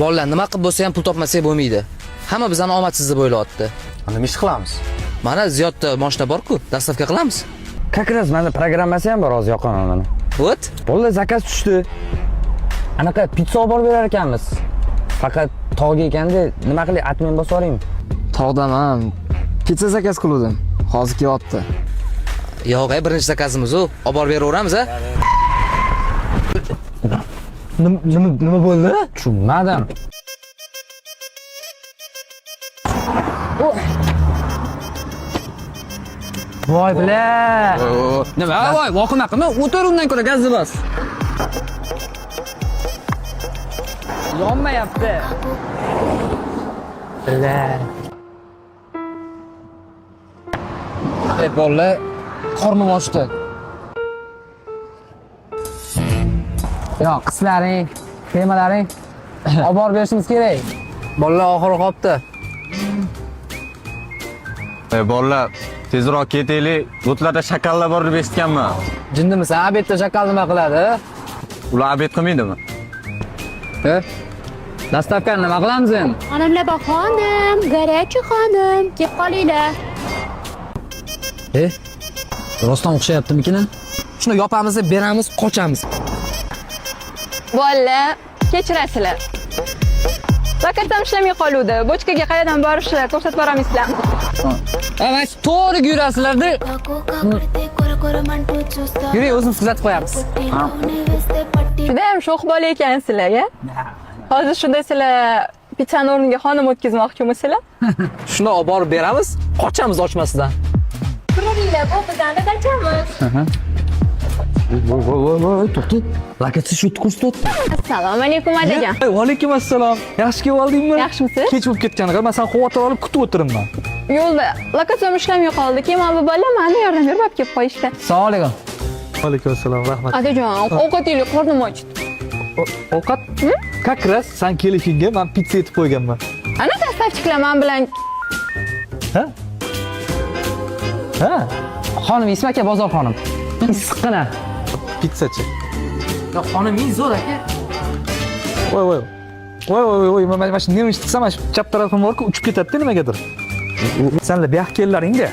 Bolalar, nima qilib bo'lsa ham pul topmasak bo'lmaydi. Hamma bizani omadsiz deb o'ylayapti. Nima ish qilamiz? Mana Ziyodda mashina bor-ku, доставка qilamiz. Как раз mana programmasi ham bor, hozir yoqaman mana. Вот. Bolalar, заказ tushdi. Anaqa pitsa olib borib berar ekanmiz. Faqat tog'ga ekanda, nima qilay, отмена bosib yuboraymi? Tog'daman. Pitsa заказ qiluvdim. Hozir kelyapti. Yo'q, birinchi заказ imiz u. Olib borib beraveramiz, a? Nima bo'ldi? Tushunmadim. Voy бля. Nima? Voy, voqima qilma. O'tir undan ko'ra gazni bos. Yonmayapti. Бля. Ey bolalar, qornim ochdi. Yo, qizlaring, temalaring olib borib berishimiz kerak. Bolalar oxiri qolibdi. Bolalar, tezroq ketaylik. O'tlarda shakallar bor deb eshitganman. Jindimisan? Обед da shakal nima qiladi? Ular обед qilmaydimi? E? Доставка ni nima qilamiz endi? Onamlar, xonim, горячий xonim, kelib qolinglar. E? Rostdan o'xshayaptimikin? Shuni yopamiz, beramiz, qochamiz. Bolalar, kechirasizlar. Lokatsiyam ishlamay qoluvdi. Bochkaga qayerdan borishni ko'rsatib boramaysizlarmi? Mana shu to'g'ri yurasizlarda. Yuring, o'zimiz kuzatib qo'yamiz. Juda ham sho'x bola ekansizlar, ya? Hozir shunda sizlar pitsani o'rniga xonim o'tkazmoqchimisizlar? Shuni olib borib beramiz, qochamiz ochmasidan. Turinglar, bu bizani dachamiz. Voy voy voy voy, to'xta. Lokatsiya shu yerda ko'rsatyapti. Assalomu alaykum, adajon. Vaalaykum assalom. Yaxshi kelib oldingmi? Yaxshimisiz? Kech bo'lib ketgan, man seni xavotir olib kutib o'tiribman. Yo'lda lokatsiyam ishlamay qoldi. Keyin mana bu bola mani yordam berib olib kelib qo'yishdi. Assalomu alaykum. Vaalaykum assalom, rahmat. Adajon, ovqat yeylik, qornim ochdi. Ovqat? Как раз san kelishingga man pitsa etib qo'yganman. Ana доставщик lar men bilan Ha? Ha? Xonim ismi aka, bozor xonim. Issiqqina. Pitsachi. Yo, xonim zo'r aka. Voy voy. Voy voy voy, mana shu nima ish qilsam, mana shu chap tarafim borku, uchib ketadi nimagadir. Sanlar bu yoqqa kellaringda.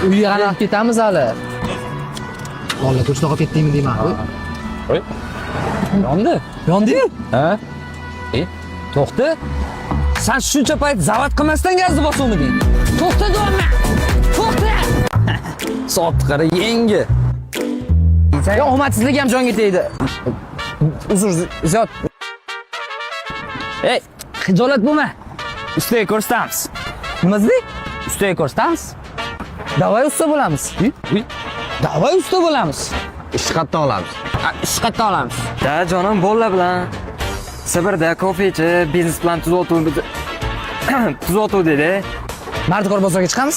Uyga qarab ketamiz hali. Bolalar, to'shni qolib ketdingmi deyman. Yondi. Yondi-yu. Ha? E, to'xta. San shuncha payt завод qilmasdan gazni bosuvmiding? To'xta deyapman. To'xta. Soatni qara, yangi. Yo, omadsizlik ham jonga tegdi. Uzr, Ziyod. Ey, xijolat bo'lma. Ustaga ko'rsatamiz. Nima dedik? Ustaga ko'rsatamiz. Давай usta bo'lamiz. Давай usta bo'lamiz. Ishni qayerdan olamiz? Ha, Ishni qayerdan olamiz? Da jonim, bolalar bilan Sibirda kofe ichib, biznes plan tuzatuvdi. Mardikor bozorga chiqamiz.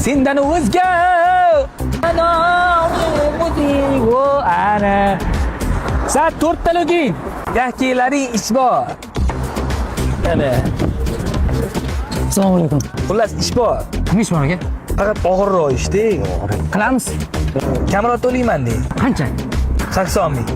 Sendan o'zga ana ana. Soat 4 ta lugin. Yakilaring ish bor. Ana. Assalomu alaykum. Xullas, ish bor. Nima ish bor aka? Faqat og'irroq ishda. Qilamiz. Kamroq to'layman de. Qancha? 80 ming.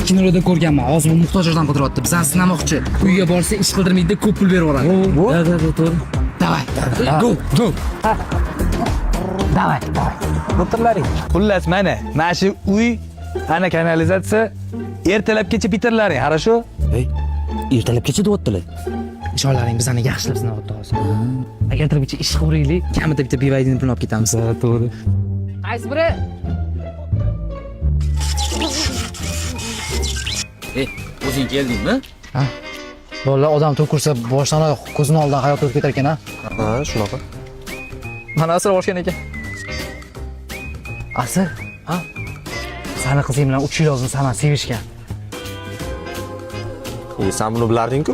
Kinolarda ko'rganman. Hozir bu muhtoj yordam qidiryapti. Bizani sinamoqchi. Uyga borsa ish qildirmaydi, ko'p pul berib yuboradi. Да, да, да, to'g'ri. Давай. Go, go. Давай. O'tirlaring. Xullas, mana shu uy, ana kanalizatsiya, ertalabgacha bitirlaring, хорошо? Ey, ertalabgacha deyaptilar. Ishonlaring, bizani yaxshilab sinayapti hozir. Agar ertalabgacha ish qilaylik, kamida bitta BYDni pulini olib ketamiz. To'g'ri. Qaysi biri? Ey, o'zing keldingmi? Bolalar, odam to'kursa boshdan oyoq ko'zini oldidan hayot o'tib ketar ekan, ha? Ha, shunaqa. Mana asr oshgan ekan. Asr? Ha? Sani qizing bilan 3 yil oldin san sevishgan. E, sen buni bilarding-ku.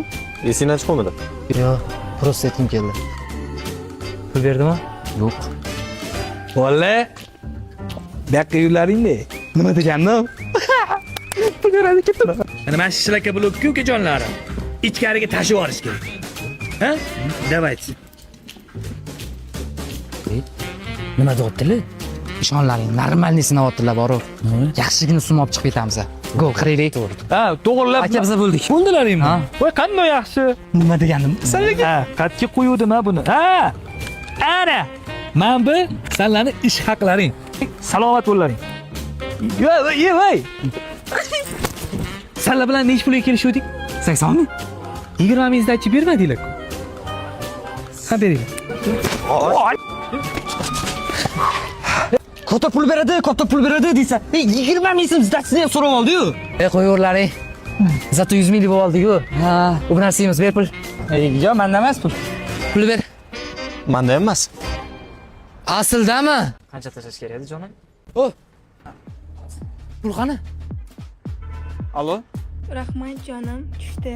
Esingdan chiqmadi. Yo'q, просто aytgim keldi. Pul berdimi? Yo'q. Bola, bu yoqqa yurlaringda. Nima degandim? Pul beradi, ketdim. Mana shu shlaka blokku ukajonlarim. Ichkariga tashib yuborish kerak. Ha? Давайте. Nima deyaptilar? Ishonlaring, нормальный sinayaptilar borib. Yaxshigina summa olib chiqib ketamiz. Go, qiraylik. Ha, to'g'rilab. Aka, biza bo'ldik. Bo'ldilaringmi? Ha. Voy, qanday yaxshi. Nima deganim? Sizlarga. Ha, qatga qo'yuvdim ha buni. Ha! Ana! Mana bu sanlarni ish haqlaring. Salomat bo'llaring. Yo, voy, voy. Sanlar bilan nechi pulga kelishuvdik? 80 ming. 20 ming сдачи bermadinglar-ku. Ha, beringlar. Katta pul beradi, katta pul beradi deysan. E, 20 ming so'm сдача sini ham so'rab oldi-yu. E, qo'yaverlaring. Зато 100 minglik bo'lib oldik-ku. Ha. U narsa yeymiz, ber pul. Yo, menda emas pul. Pul ber. Manda emas. Aslidami? Qancha tashlash kerak edi, jonim? O. Pul qani? Allo? Rahmat jonim, tushdi.